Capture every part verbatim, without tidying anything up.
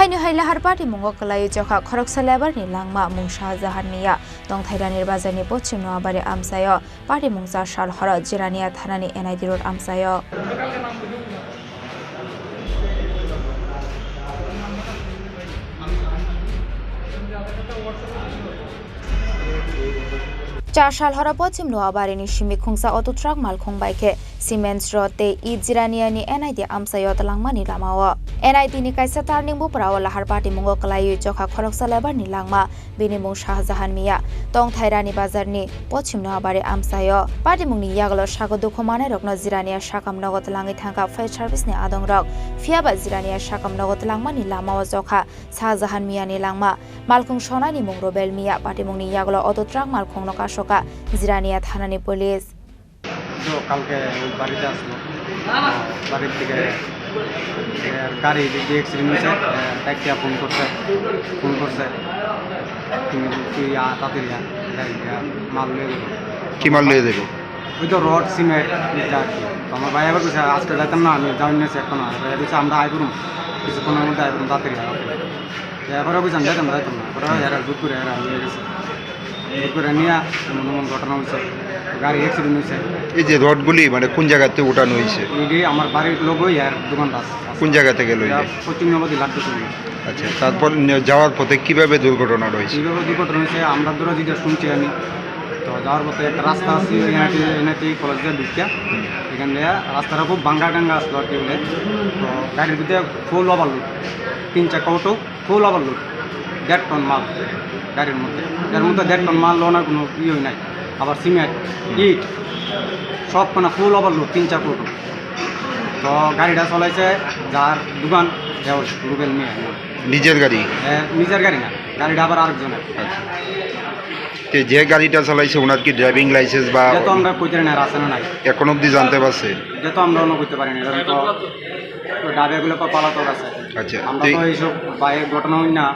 Haino hai lahar patimungo kwlaiwi chokha khoroksa labour ni langma mung Shah Jahan Miya, Tongthai Ranir Bazar ni pochim Noabari amchaio. Patimung cha sal horo Jirania thanani N I D road amchaio. Cha sal horo pochim Noabarini simi khungsa auto truck malkhung bai khe cement rod tei it Jiraniani N I D amchaio twlangmani lamao. N I D ni kaisa turning buphurao lahar patimungo kwlaiwi chokha khoroksa labour ni langma. Bini mung Shah Jahan Miya, Tongthai Rani Bazar ni pochim Noabari amchaio. Patimungni yagulo sago dukhu manairokno Jirania sakam nogo twlangwi thangkha fire service ni adongrok. Phiyaba Jirania sakam nogo twlangmani lamao chokha Shah Jahan Miya ni langma. Malkhung sonani mung Rubel Miya, patimungni yagulo auto truck malkhungno kasokha Jirania thanani police. তো কালকে ওই বাড়িতে আসলো। বাড়ির থেকে, এ, গাড়ি দিয়ে অ্যাক্সিডেন্ট হয়েছে। এ, একটা ফোন করছে, ফোন করছে, "তুমি, তুই আ, তাড়াতাড়ি আ, গাড়ি দিয়ে মাল নিয়ে যাবো।" কি মাল নিয়ে যাবো? ওই তো রড, সিমেন্ট, ইটা আর কি। তো আমার ভাই আবার বলছে, "আজকে যাইতাম না, আমি যাওয়ার নিয়েছি এখন।" আর ভাই বলছে, "আমরা আই করুম, কিছুক্ষণের মধ্যে আই করুম, তাড়াতাড়ি আ।" এরপরে কইছে, "আমি যাইতাম না, যাইতাম না।" এরপরে এরা জোর করে এরা নিয়ে গেছে। জোর করে নিয়ে এমন এমন ঘটনা হয়েছে, গাড়ি অ্যাক্সিডেন্ট হয়েছে। এই যে রডগুলি মানে কোন জায়গাতে উঠানো হয়েছে? এই যে আমার বাড়ির লোকই আর দোকানটা আছে। কোন জায়গা থেকে লইলে? এটা পশ্চিম নবাবী লাড্ডু চুরি। আচ্ছা, তারপর নে-, যাওয়ার পথে কিভাবে দুর্ঘটনা রয়েছে? কিভাবে দুর্ঘটনা হয়েছে আমরা ধরো যেটা শুনছি আমি, তো যাওয়ার পথে একটা রাস্তা আছে, এনআইটি, এনআইটি কলেজের দিকটা, হুম। এখান দিয়ে রাস্তাটা খুব ভাঙ্গা টাঙ্গা আসলো আর কি বলে। তো গাড়ির ভিতরে ফুল ওভারলোড, তিন চাকা অটো, ফুল ওভারলোড, দেড় টন মাল গাড়ির মধ্যে। এর মধ্যে দেড় টন মাল লোনার কোনো ইয়ে নাই। আবার সিমেন্ট, ইট, সব কোনো ফুল ওভারলোড, তিন চার ফুট। তো গাড়িটা চলাইছে যার দোকান, এ হচ্ছে রুবেল মিয়া। নিজের গাড়ি? এ, নিজের গাড়ি না, গাড়িটা আবার আরেকজনের। আচ্ছা। তে যে গাড়িটা চালাইছে ওনার কি ড্রাইভিং লাইসেন্স বা এটা তো আমরা কইতে পারি না, আছে না নাই। এখন অবধি জানতে পারছে? এটা তো আমরা অন্য করতে পারি না, এবার তো ডাবে গুলো পালাতক আছে। আচ্ছা, আমরা তো তো এইসব বাইরে ঘটনা হই না,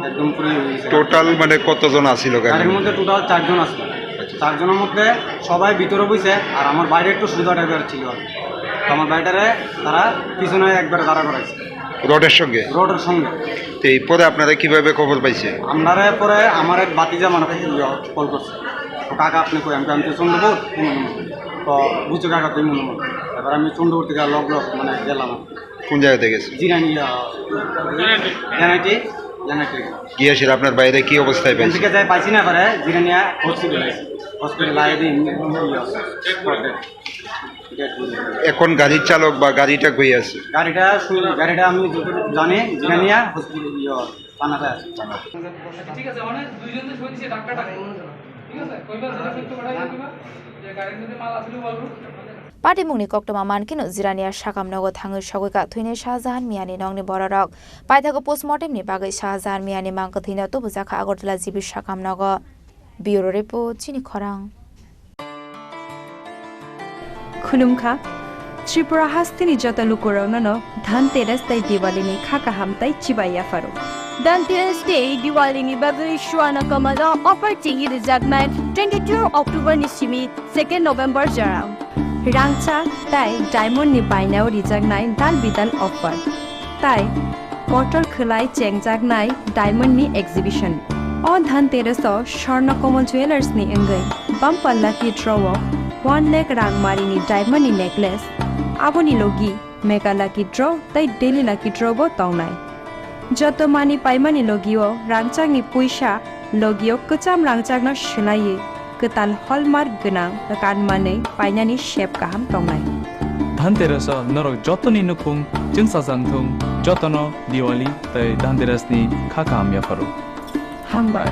একদম পুরো হয়ে গেছে। টোটাল মানে কতজন আছিল গাড়ির গাড়ির মধ্যে? মধ্যে টোটাল চারজন আছে। আচ্ছা। চারজনের মধ্যে সবাই ভিতরে বইছে, আর আমার বাইরে একটু সোজা টাইপের ছিল আর কি। তো আমার বাইটারে তারা পিছনে একবারে দাঁড়া করাইছে। রডের সঙ্গে? রডের সঙ্গে। তো এই পরে আপনারা কিভাবে খবর পাইছে? আমরা পরে আমার এক ভাতিজা মানে ইয়ে কল করছে, "ও কাকা, আপনি কই?" আমি কই, "আমি তো চন্দ্রপুর।" "হুম, হুম।" তো বুঝছো কাকা, তুই মনে মনে। এবার আমি চন্দ্রপুর থেকে লগ লগ মানে গেলাম। কোন জায়গাতে গেছে? জিরানি, আহ, এনআইটি, এনআইটি। গিয়েছিল আপনার বাইরে কি অবস্থায় এখান পাইছে? থেকে যাই পাইছি না, এবারে জিরানিয়া হসপিটাল আছে। হসপিটাল আগে দিন এখন গাড়ির চালক বা গাড়িটা কই আছে? গাড়িটা শুধু, গাড়িটা আমি যতটুকু জানি জিরানিয়া হসপিটাল, ইয়ে, থানাতে আছে। ঠিক আছে, মানে দুইজন তো সই দিছে, ডাক্তার ডাকে। ঠিক আছে, কইবা যেটা সত্য কথা কইবা, যে গাড়ির মধ্যে মাল আছে বলবো। Patimungni koktwma mankhe no Jirania sakam nogo thangwi sogwi ka thwinai Shah Jahan Miani nokni bororok. Paithago postmortem ni bagwi Shah Jahan Miani mang kwthwino tubujakha Agartala G B sakam nogo. Bureau Report, Chini Khorang. Khulumkha, Tripura hasteni joto lukurokno no Dhanteras tei Diwali ni kha kaham tei chibai yapharo. Dhanteras tei Diwali ni bagwi Swarna Kamal o offer chengwi rwjaknai twenty-two October ni simi second November jora. Rangchak tei diamond ni bainao rijaknai dal bidal offer. Tai kotor khwlai chengjaknai diamond ni exhibition. O Dhanteras o Swarna Kamal Jewellers ni wngwi bumper lucky draw o one lakh rang mari ni diamond ni necklace, aboni logi mega lucky draw tei daily lucky draw bo tongnai. Joto manwi paimani logio rangchakni puisa logio kwcham rangchakno swlaiwi kwtal hallmark gwnang kanmanwi painani sep kaham tongnai. Dhanteras o norok jotoni nukhung chwngsajak thung, jotono Diwali tei Dhanteras ni kha kaham yapharo. Hambai.